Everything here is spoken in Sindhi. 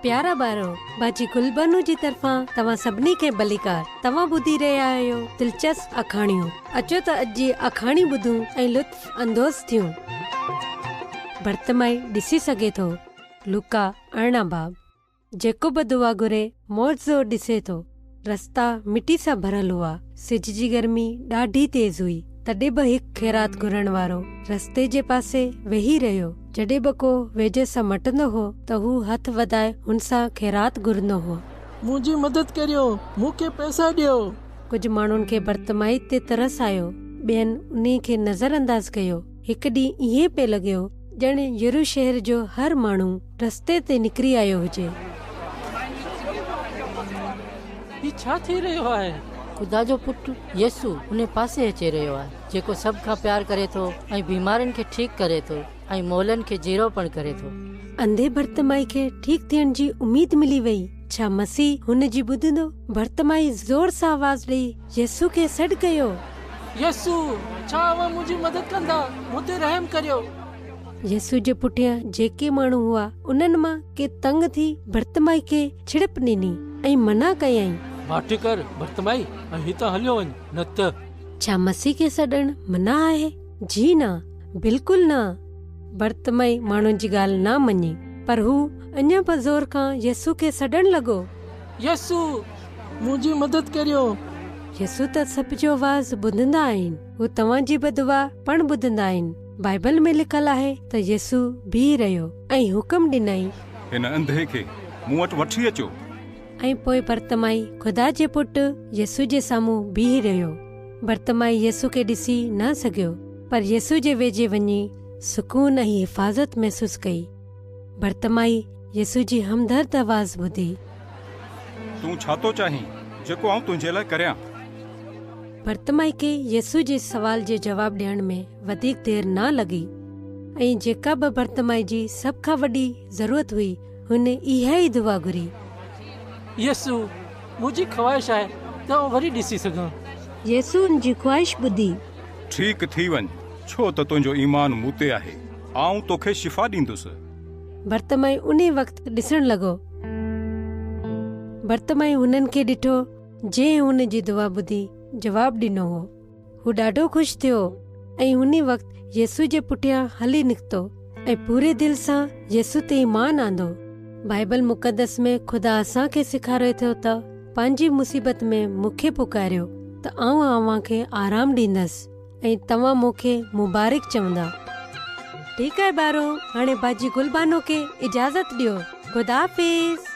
پيارا ٻارو، باجي گلبانو جي طرفان توهان سڀني کي ڀليڪار. توهان ٻڌي رهيا آهيو دلچسپ آکاڻيون. اچو ته اڄ جي آکاڻي ٻڌون ۽ لطف اندوز ٿيون. برتمائي ڏسي سگهي ٿو. لوڪا 18 باب. جيڪو به دعا گهري معجزو ڏسي ٿو. رستا مٽي سان ڀريل هئا. سج جي گرمي ڏاڍي تيز هئي. تڏهن به هڪ خيرات گهرڻ وارو رستي جي پاسي ويهي رهيو. جڏهن به ڪو ويجهي سان مٽندو هو ته هو هٿ وڌائي هن سان خيرات گهرندو هو. منهنجي مدد ڪريو، مون کي پئسا ڏيو. ڪجهه ماڻهن کي برتمائي تي ترس آيو، ٻين انهي کي نظرانداز ڪيو. هڪ ڏينهن ائين پئي لڳيو ڄڻ يرو شهر جو هر ماڻهو رستي تي نڪري آيو هجي. هي ڇا ٿي رهيو آهي؟ خدا جو پٽ يسوع انهي پاسي اچي رهيو آهي، جيڪو سڀ کان پيار ڪري ٿو ۽ بيمارن کي ٺيڪ ڪري ٿو ۽ مئلن کي جيئرو پڻ ڪري ٿو. انڌي برتمائي کي ٺيڪ ٿيڻ جي اميد ملي وئي. ڇا مسيح هن جي ٻڌندو؟ برتمائي زور سان آواز ڏئي يسوع کي سڏ ڪيو. يسوع، ڇا اوهان منهنجي مدد ڪندا؟ مون تي رحم ڪريو. يسوع جي پٺيان جيڪي ماڻهو هئا، انهن مان ڪي تنگ ٿي برتمائي کي ڇڙپ ڏني ۽ منع ڪيائين. ماٺ ڪر، برتمائي، ۽ هتان هليو وڃ، نه ته. ڇا مسيح کي سڏڻ منع آهي؟ جي نه، بلڪل نه! برتمائي ماڻهن جي ڳالهه نه مڃي، پر هو اڃا به زور کان يسوع کي سڏڻ لڳو. يسوع، منهنجي مدد ڪريو! يسوع ته سڀ جو آواز ٻڌندا آهن. هو توهان جي به دعا پڻ ٻڌندا آهن. بائيبل ۾ لکيل آهي ته يسوع بيهي رهيو ۽ حڪم ڏنائين. هن انڌي کي مون وٽ وٺي اچو. ۽ پوء برتمائي خدا جي پٽ يسوع جي سامهون بيهي رهيو. برتمائي يسوع کي ڏسي نه سگهيو، پر يسوع جي ويجهي وڃي سڪون ۽ حفاظت محسوس ڪئي. برتمائي يسوع جي همدرد آواز ٻڌي. تون ڇا ٿو چاهين جيڪو آئون تنهنجي لاء ڪريان؟ برتمائي کي يسوع جي سوال جي جواب ڏيڻ ۾ وڌيڪ دير نه لڳي ۽ جيڪا به برتمائي جي سڀ کان وڏي ضرورت هئي، هن اها ئي دعا گهري. يسوع، منهنجي خواهش آهي ته آئون وري ڏسي سگهان. يسوع ان جي خواهش ٻڌي. ٺيڪ ٿي وڃ، ڇو ته تنهنجو ايمان مون تي آهي. آئون توکي شفا ڏيندس. برتمائي انهي وقت ڏسڻ لڳو. برتمائي هنن کي ڏٺو، جنهن هن جي دعا ٻڌي جواب ڏنو هو. هو ڏاڍو خوش ٿيو ۽ انهي وقت يسوع جي پٺيان هلي نڪتو ۽ پوري دل سان يسوع تي ايمان آندو. بائيبل مقدس ۾ خدا اسان کي سيکاري ٿو ته پنهنجي مصيبت ۾ مون کي پڪاريو ته آئون اوهان کي آرام ڏيندس ۽ توهان مون کي مبارڪ چوندا. ٺيڪ آهي ٻارو، هاڻي باجي گلبانو کي اجازت ڏيو. خدا حافظ.